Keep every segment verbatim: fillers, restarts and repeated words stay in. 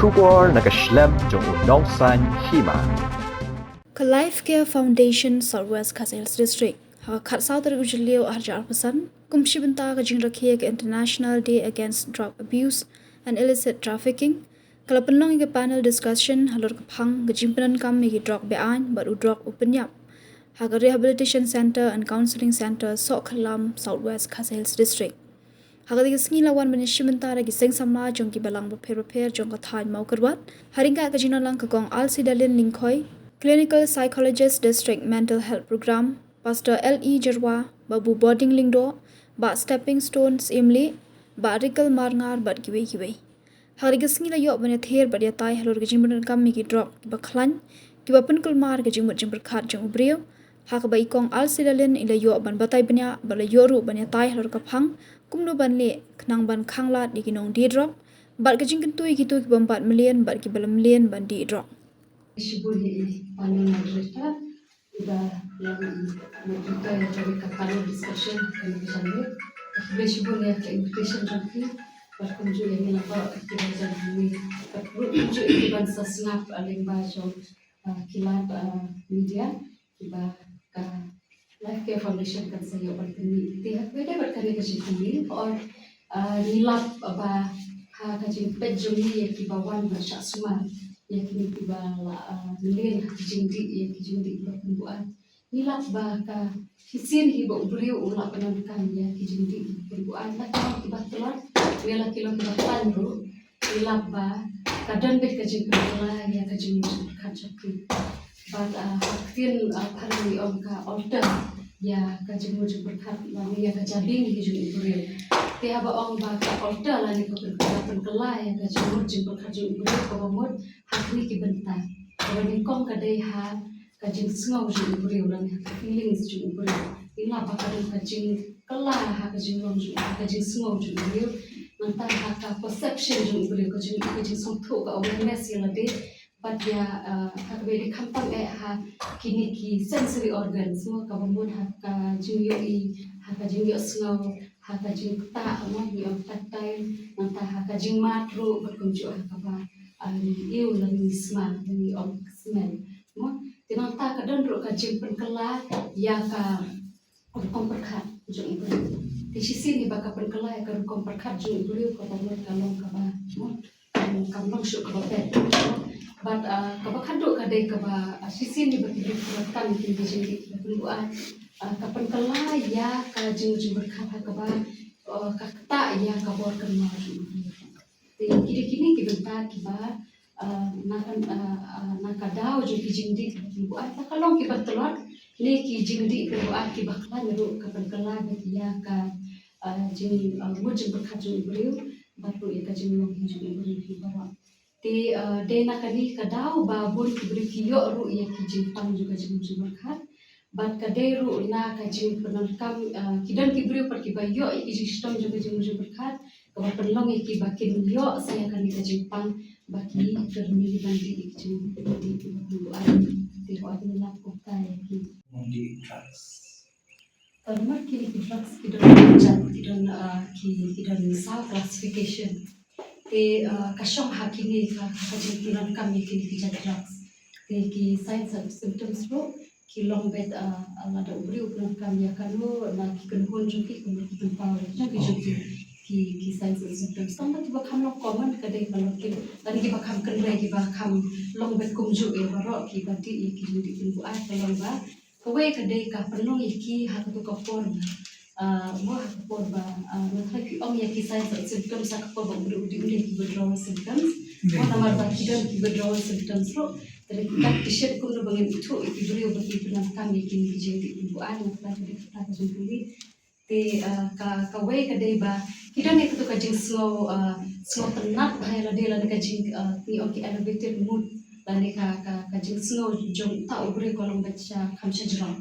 Khubor na ka shlem jong u nongsaiñ hima. Ka Life Care Foundation South West Khasi Hills District ha ka khatsaw tarik u Jylliew arhajar arphew san, kum shi bynta ka jingrakhe ïa ka International Day Against Drug Abuse and Illicit Trafficking, ka la pynlong ïa ka panel discussion halor ka phang ka jingpyndonkam ïa ki drok be-aiñ bad u drok u pynïap ha ka Rehabilitation Centre and Counselling Centre Sohkhyrlam, South West Khasi Hills District. Ha katei ka sngi la wan ban ïashim bynta da ki seng samla jong ki balang bapher bapher jong ka thaiñ Mawkyrwat, ha ryngkat ka jingdon lang ka Kong Alsidalin Lyngkhoi, Clinical Psychologist, District Mental Health Programme, Pastor L E Jyrwa, Babu Boding Lyngdoh, Bah Stepping Stone Syiemlieh, Bah Rikal Marngar bad kiwei kiwei. Ha katei ka sngi la ïoh ban ïathir bad ïatai halor ka jingpyndonkam ïa ki drok kiba khlaiñ, kiba pynkulmar ka jingmut jingpyrkhat jong u briew, ha kaba i Kong Alsidalin i la ïoh ban batai bniah bad la ïoh ruh ban ïatai halor ka phang kumno ban leh khnang ban khanglad ïa ki nongdie drok bad ka jingkyntu ïa kito kiba ym bat mlien bad kiba la mlien ban dih drok. Shibun ïa i panel moderator, iba la moderator ïa kane ka panel discussion kane ka janmiet. Khublei shibun ïa ka invitation jong phi bad kumjuh ïa ngi la baroh kiba jan hangne bad ruh kumjuh ïa ki ban sa sngap lyngba jong, ah, ki lad, ah, media kiba ka Life Care Foundation kan sa ïoh ban pynmih. Te ha kaba ïadei bad kane ka jingkylli, or, ah, ngi lap ba ha ka jingpeit jong ngi ïa kiba wan ban shah sumar ïa kine kiba la, ah, mlien ha ki jingdih, ïa ki jingdih kiba pynbuaid, ngi lap ba ka shisien hi ba u briew u la pyndonkam ïa ki jingdih kiba pynbuaid, la ki long kiba tlot ne la ki long kiba khlaiñ ruh, ngi lap ba ka don beit ka jingpynkylla ïa ka jingmut jingpyrkhat jong ki. Bad, ah, ha ka ktien, ah, phareng ngi ong ka alter ïa ka jingmut jingpyrkhat lane ïa ka jabieng hi jong u briew. Te haba ong ba ka alter lane ka pyn-, ka pynkylla ïa ka jingmut jingpyrkhat jong u briew, kaba mut ha kine ki bynta. Kaba nyngkong ka dei ha ka jingsngew jong u briew lane ha ka feelings jong u briew. Ngi lap ba ka don ka jingkylla ha ka jinglong jong u, ha ka jingsngew jong u briew. Nangta ha ka perception jong u briew, ka jing, ka jingsngewthuh, ka awareness ïa lade. Bad ïa, ah, ha kaba ïadei khamtam eh ha kine ki sensory organs, mo, kaba mut ha ka jingïohi, ha ka jingïohsngew, ha ka jingktah, mo, ngi ong tactile, nangta ha ka jingmad ruh, bad kumjuh ha kaba, ah, ngi ïohi lane ngi sma, ngi ong smell, mo. Te nangta ka don ruh ka jingpynkylla ïa ka rukom pyrkhat jong u briew. Te shisien hi ba ka pynkylla ïa ka rukom pyrkhat jong u briew kaba mut ka long kaba, mo, kam, kam long shuh kaba beit. Bad, ah, kaba khatduh ka dei kaba, ah, shisien hi ba ki briew ki pyndonkam ïa ki jingdih kiba pynbuaid, ah, ka pynkylla ïa ka jingmut jingpyrkhat ha kaba, ah, ka ktah ïa ka bor kynmaw jong u briew. Te ki dei kine ki bynta kiba, ah, na ka, ah, ah, na ka daw jong ki jingdih kiba pynbuaid, la ka long kiba tlot ne ki jingdih pynbuaid kiba khlaiñ ruh ka pynkylla beit ïa ka, ah, jing, ah, mut jingpyrkhat jong u briew bad ruh ïa ka jinglong hi jong u briew hi baroh. Te, ah, dei na kane ka daw ba bun ki briew ki ïoh ruh ïa ki jingpang jong ka jingmut jingpyrkhat. Bad ka dei ruh na ka jingpyndonkam, ah, ki don ki briew pat kiba ïoh ïa ki jingshitom jong ka jingmut jingpyrkhat, kaba pynlong ïa ki ba kin ïoh sa ïa kane ka jingpang ba ki kyrmen ban dih ïa ki jingdih kiba pynbuaid. Te hooid ngi lap kumta ïa ki. Ong dih drugs. Namar kine ki drugs ki don, ki don, ah, ki, ki don saw classification. Te, ah, ka shong ha kine ka, ka jingpyndonkam ïa kine ki jait drugs. Te ki signs and symptoms ruh ki long beit, ah, ah, lada u briew u pyndonkam ïa kano na ki kynhun jong ki, kumno ki kynpaw jong ki, jong ki, ki, ki signs and symptoms. Tang ba kiba kham long common ka dei ka long ki, lane kiba kham kynrei, kiba kham long beit kumjuh ïa baroh kiba dih ïa ki jingdih pynbuaid, ka long ba kawei ka dei ka pynlong ïa ki ha kato ka por, ah, mo, ha ka por ba, ah, nga tharai phi ong ïa ki signs and symptoms ha ka por ba u briew u dih, u dei ki withdrawal symptoms. Mo, namar ba ki don ki withdrawal symptoms ruh. Te dei ki dak ki shet kumno ba ngin ithuh ïa ki briew ba ki pyndonkam ïa kine ki jingdih pynbuaid, nga tharai ka dei kata ka jingkylli. Te, ah, ka, kawei ka dei ba ki don ïa kato ka jingsngew, ah, sngewtynnat bha ïa lade lane ka jing, ah, ngi ong ki elevated mood lane ka, ka, ka jingsngew jong uta u briew ka long beit sha, kham shajrong.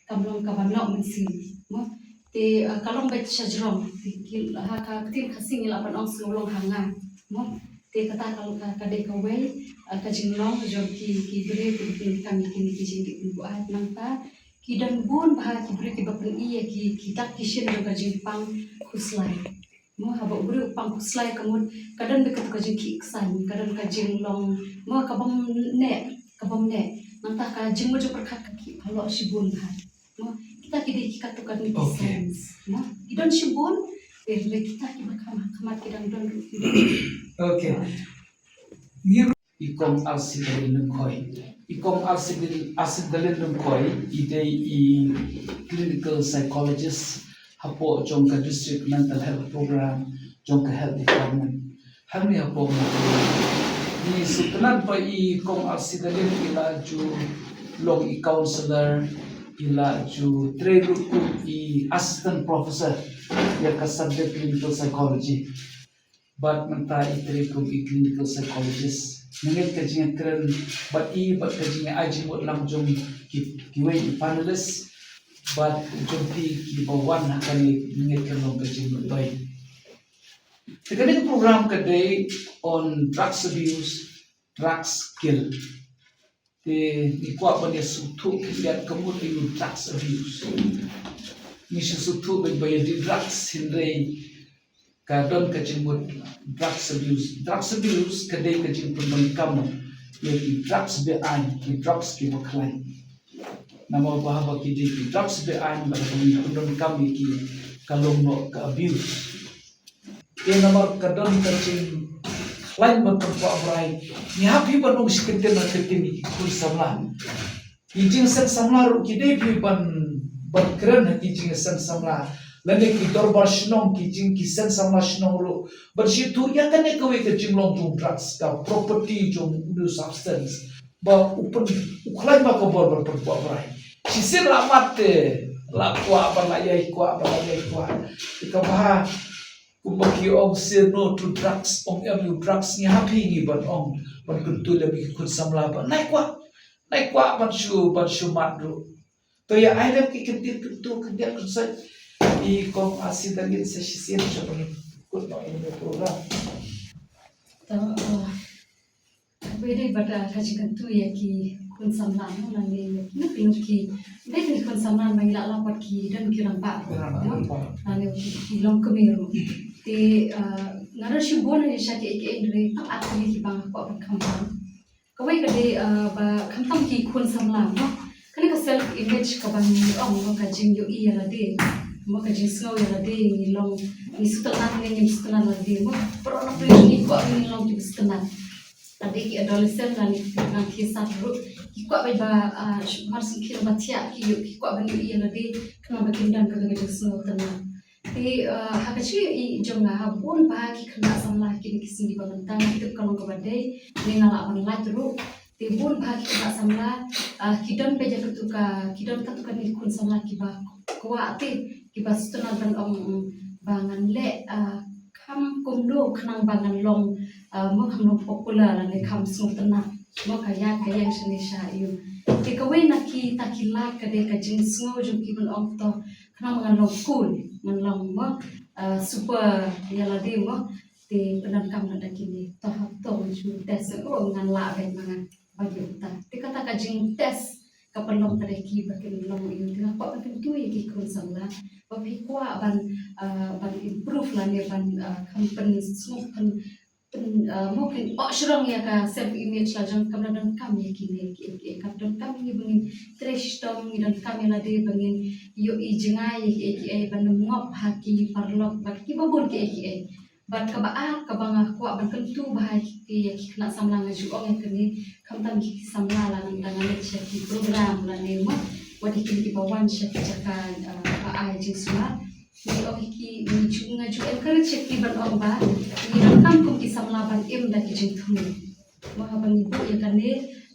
Kam long kaba noh mynsiem, mo. Te, ah, ka long beit shajrong. Te ki, ha ka ktien Khasi ngi lah ban ong sngewlong ha nga, mo. Te kata ka, ka, ka dei kawei, ah, ka jinglong jong ki, ki briew kiba pyndonkam ïa kine ki jingdih pynbuaid. Nangta ki don bun bha ki briew kiba pyni ïa ki, ki dak ki shin jong ka jingpang khuslai. Mo haba u briew u pang khuslai ka mut ka don bad katu ka jingkhih ksaiñ, ka don ka jinglong mo ka bym neh, ka bym neh. Nangta ka jingmut jingpyrkhat ka khih halor shibun bha. Mo kita ki dei ki katu ka dei ki signs. Mo ki don shibun, eh, kita kiba kham khmat ki dang don ruh ki don. Okay. I Kong Arsidalin Lyngkhoi. I Kong Arsidil-, Arsidalin Lyngkhoi, i dei i clinical psychologist hapoh jong ka District Mental Health Program jong ka Health Department. Hangne hapoh Mawkyrwat. Ngi sngewtynnat ba i Kong Arsidalin i la ju long i counselor, i la ju trei ruh kum i assistant professor ïa ka subject clinical psychology. Bad mynta i trei kum i clinical psychologist. Nga ngeit ka jingkren bad i bad ka jingai jingmut lang jong ki, kiwei ki panelist bad jong phi kiba wan ha kane, nga ngeit kan long ka jingmyntoi. Te kane ka program ka dei on drugs abuse, drugs kill. Te ngi kwah ban ïa sngewthuh khyndiat ka mut aïu drugs abuse. Ngi shu sngewthuh ba ïa dih drugs, hynrei ka don ka jingmut drugs abuse. Drugs abuse ka dei ka jingpyndonkam ïa ki drugs be-aiñ, ki drugs kiba khlaiñ. Namar ba haba ki dei ki drugs be-aiñ, ba haba ngi pyndonkam ïa ki, ka long noh ka abuse. Te namar ka don ka jingkhlaiñ ban pynkwah brai, ngi hap hi ban ong shi kyntien na kyntien ïa ki khun samla. Ki jingseng samla ruh ki dei phi ban, ban kren ha ki jingseng samla lane ki dorbar shnong, ki jing, ki seng samla shnong ruh ban sngewthuh ïa kane kawei ka jinglong jong drugs, ka property jong u new substance. Ba u pyn, u khlaiñ ba ka bor ban pynkwah brai. Shisien la mat te la kwah ban la ïai kwah, ban la ïai kwah. Te kaba kumba ki ong say no to drugs, ong em ïa u drugs, ngi hap hi ngi ban ong, ban kyntu lem ïa ki khun samla ba nai kwah, nai kwah ban shu, ban shu mad ruh. To ïa ai lem ki kyntien kyntu, kyntien kynsoit i Kong Arsidalin sa shisien sha ban kut noh ïa ine i program. To, uh, Ba dei ba da ka jingkyntu ïa ki khun samla, no, lane ïa kino kino ki, dei ki khun samla ba ngi lah lap pat ki don ki rangbah, no, lane ki, ki longkmie ruh. Te, ah, nga don shibun ïa sha ki, ki, hynrei tang ar tylli kiba nga kwah ban kham bang. Kawei ka dei, ah, ba khamtam ki khun samla, no. Kane ka self image kaba ngi ong, mo, ka jingïohi ïa lade, mo, ka jingsngew ïa lade, ngi long, ngi sngewtynnat ne ngim sngewtynnat lade, mo. Baroh na pyrshah ngi kwah ngi long kiba sngewtynnat. Lada ki adolescent lane ki nang ki sat ruh, ki kwah ba, ah, mar shu ki ba thiah ki ïoh, ki kwah ban ïohi ïa lade khnang ba kin don kata ka jingsngewtynnat. Te, ah, ha ka jingïohi jong nga, ha bun bha ki khynnah samla kine ki sngi ba mynta, nga tip ka long kaba dei, ne nga lah ban lait ruh. Te bun bha ki khynnah samla, ah, ki don beit ïa katu ka, ki don katu kane khun samla kiba kwah te, kiba sngewtynnat ban ong, mm, ba ngan leh, ah, kham kumno khnang ba ngan long, ah, mo kham long popular lane kham sngewtynnat. Mo ka ïaid ka ïeng shane sha ïew. Te kawei na kita ki lad ka dei ka jingsngew jong ki ban ong to khnang ba ngan long cool, ngan long mo, ah, super ïa lade mo. Te pyndonkam lada kine to ha to ngan shu test, oh ngan lah beit ma nga ba ïa uta. Te kata ka jingtest ka pynlong ka dei ki ba kin long ïa u. Te nga kwah ban kyntu ïa ki khun samla ba phi kwah ban, ah, ban improve lane ban, ah, kham pynsngew pyn, pyn, ah, mo pyn, oh, shrong ïa ka self image la jong, kam donkam ïa kine kiei kiei, kam donkam ïa ngi ba ngin trei shitom, ngi donkam ïa lade ba ngin ïohi jngai ïa kiei kiei, ban ym ngop ha ki paralok bad kiba bun kiei kiei. Bad kaba ar kaba nga kwah ban kyntu bha ïa ki, ïa ki khynnah samla, nga ju ong ïa kane, khamtam ïa ki samla lane, dang leit sha ki program lane mo, wat ïa kine kiba wan sha ki jaka, ah, ba ai jingsumar. Ngi ong ïa ki, ngi ju, nga ju encourage ïa ki ban ong ba ngi donkam kum ki samla ban im da ki jingthmu. Mo haba ngi buh ïa kane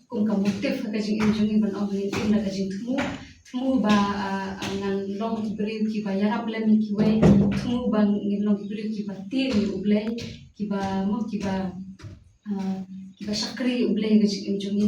kum ka motive ha ka jingim jong ngi ban ong ngin im da ka jingthmu. Thmu ba, ah, ah, ngan long ki briew kiba ïarap lem ïa kiwei. Thmu ba ngin long ki briew kiba tieng ïa U Blei, kiba mo, kiba, ah, kiba shakri ïa U Blei ha ka jingim jong ngi.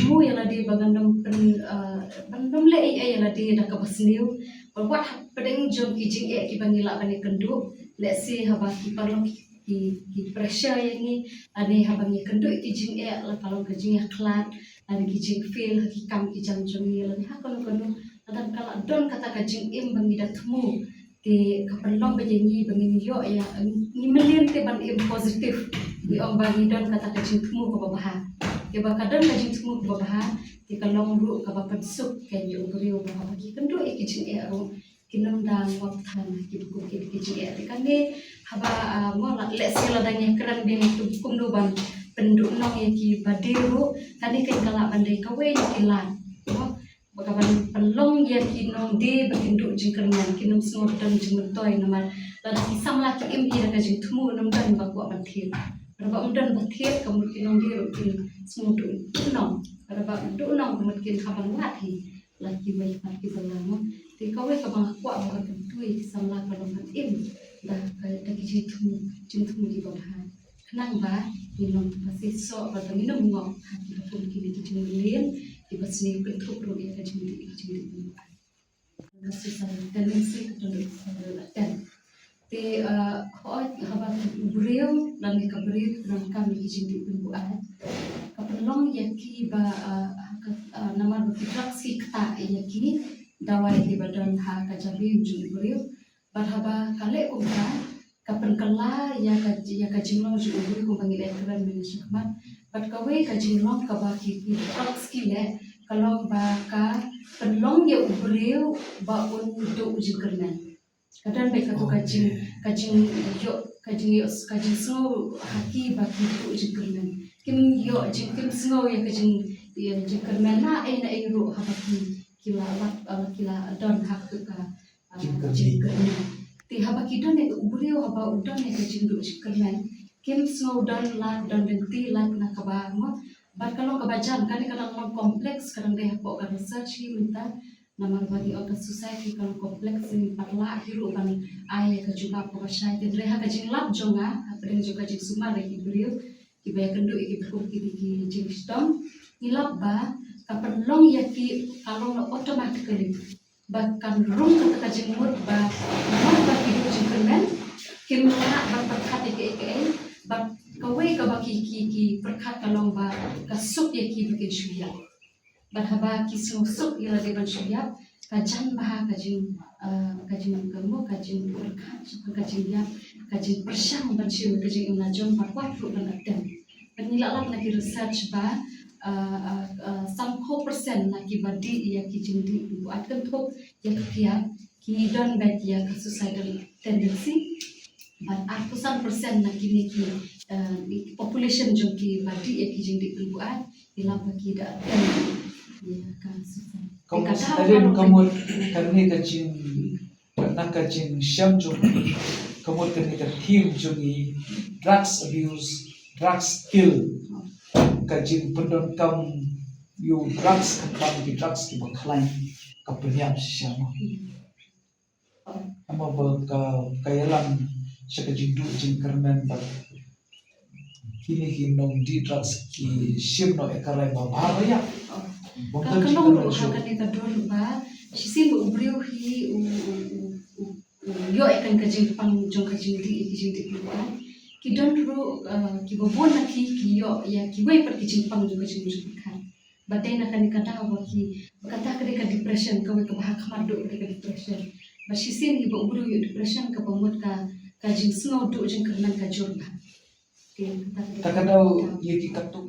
Thmu ïa lade ba ngan ym pyn, ah, ban ym leh ei ei ïa lade da kaba sniew. Bad wat hapdeng jong ki jingeh kiba ngi lah ban ïakynduh, lehse haba ki paralok ki, ki pressure ïa ngi, lane haba ngi kynduh ïa ki jingeh, la ka long ka jingïakhlad, lane ki jingfail ha ki kam ki jam jong ngi, lane ha kano kano, lada ka la don kata ka jingim ba ngi da thmu, te ka pynlong ba ïa ngi ba ngin ïoh ïa, ngin ngi mlien te ban im positive. Ngi ong ba ngi don kata ka jingthmu kaba bha. Te ba ka don ka jingthmu kaba bha, te ka long ruh kaba pynsuk ïa u briew ba haba ki kynduh ïa ki jingeh ruh kin ym da ngop than kiba kum ki jingeh. Te kane haba, ah, mo la lehse lada ngi kren biang kumno ban pynduhnong ïa kiba die ruh, kane kan ka lah ban dei kawei na ki lad. Mo, ba ka ban pynlong ïa ki nongdie ba kin duh jingkyrmen, kin ym sngewdon jingmyntoi namar lada ki samla ki im hi da ka jingthmu, ym don ba kwah ban thied. Lada ba ym don ba thied, ka mut ki nongdie ruh kin sngewduh nong. Lada ba duh nong, ka mut kin hap ban wad hi la kiwei pat ki samla mo. Te kawei kaba nga kwah ba ka kyntu ïa ki samla ka long ban im da ka, da ki jingthmu, jingthmu kiba bha. Khnang ba ngin ym pynpaw soh bad ba ngin ym ngop ha kiba kum kine ki jingmlien kiba sniew kynthup ruh ïa ka jingdih, ka jingdih pynbuaid. Ka suicidal tendency ka don ruh ka don latent. Te, eh, hooid haba u briew lane ka briew ka donkam ïa ki jingdih pynbuaid, ka pynlong ïa ki ba, eh, ha ka, eh, namar ba ki drugs ki ktah ïa ki dawai kiba don ha ka jabieng jong u briew. Bad haba ka leh kumta, ka pynkylla ïa ka, ïa ka jinglong jong u briew kumba ngi la ïakren mynne shakhmat. Bad kawei ka jinglong kaba ki, ki drugs ki leh, ka long ba ka pynlong ïa u briew ba un duh jingkyrmen. Ka don beit kato ka jing, ka jingïoh, ka jingïoh, ka jingsngew ha ki ba ki duh jingkyrmen. Kim ïoh jing, kim sngew ïa ka jing, ïa jingkyrmen na ei na ei ruh haba ki, ki la lap, haba ki la don ha ka, ah, jingkyrmen. Jingkyrmen. Te haba ki don ïa u briew haba u don ïa ka jingduh jingkyrmen, kim sngew don lad, don lynti lad na kaba mo. Bad ka long kaba jan, kane ka dang long complex, ka dang dei hapoh ka research hi mynta. Namar ba ngi ong ka suicide hi ka long complex, ngim pat lah hi ruh ban ai ïa ka jubab kaba shai. Te hynrei ha ka jinglap jong nga, hapdeng jong ka jingsumar ïa ki briew kiba ïakynduh ïa kiba kum kine ki jingshitom, ngi lap ba ka pynlong ïa ki, ka long automatically ba kan rung kata ka jingmut ba, namar ba ki duh jingkyrmen, kim lah ban pyrkhat ïa kaei kaei. Bad kawei kaba ki, ki, ki pyrkhat ka long ba ka suk ïa ki ba kin shu ïap. Bad haba ki sngewsuk ïa lade ban shu ïap, ka jan bha ka jing, eh, ka jing, ka mo, ka jingpyrkhat, ka jingïap, ka jingpyrshang ban shim ka jingim lajong, bad wat ruh ban attempt. Bad ngi la lap na ki research ba, eh, eh, eh, sanphew percent na kiba dih ïa ki jingdih pynbuaid kynthup ïa ka kiad, ki don beit ïa ka suicidal tendency. Bad arphew san percent na kine ki, eh, population jong kiba dih ïa ki jingdih pynbuaid, ngi lap ba ki da attempt ïa ka suicide. Ka mut kane ka jing, na ka jingshem jong ngi, ka mut kane ka theme jong ngi, drugs abuse, drugs kill. Ka jingpyndonkam ïa u drugs, khamtam ki drugs kiba khlaiñ, ka pynïap shisha mo. Namar ba ka, ka ïalam sha ka jingduh jingkyrmen bad kine ki nongdih drugs ki shim noh ïa ka rai ba bha ba ïap. Ka, ka long ruh ha kane ka dur ba shisien ba u briew hi u, u, u, u, u ïoh ïa kane ka jingpang jong ka jingdih, ïa ki jingdih pynbuaid. Ki don ruh, eh, kiba bun na ki, ki ïoh ïa kiwei pat ki jingpang jong ka jingmut jingpyrkhat. Ba dei na kane ka daw ba ki, ba kata ka dei ka depression, kawei kaba ha khmat duh ka dei ka depression. Ba shisien hi ba u briew u ïoh depression kaba mut ka, ka jingsngew duh jingkyrmen ka jur bha. Te kata ka dei ka daw ïa ki katto.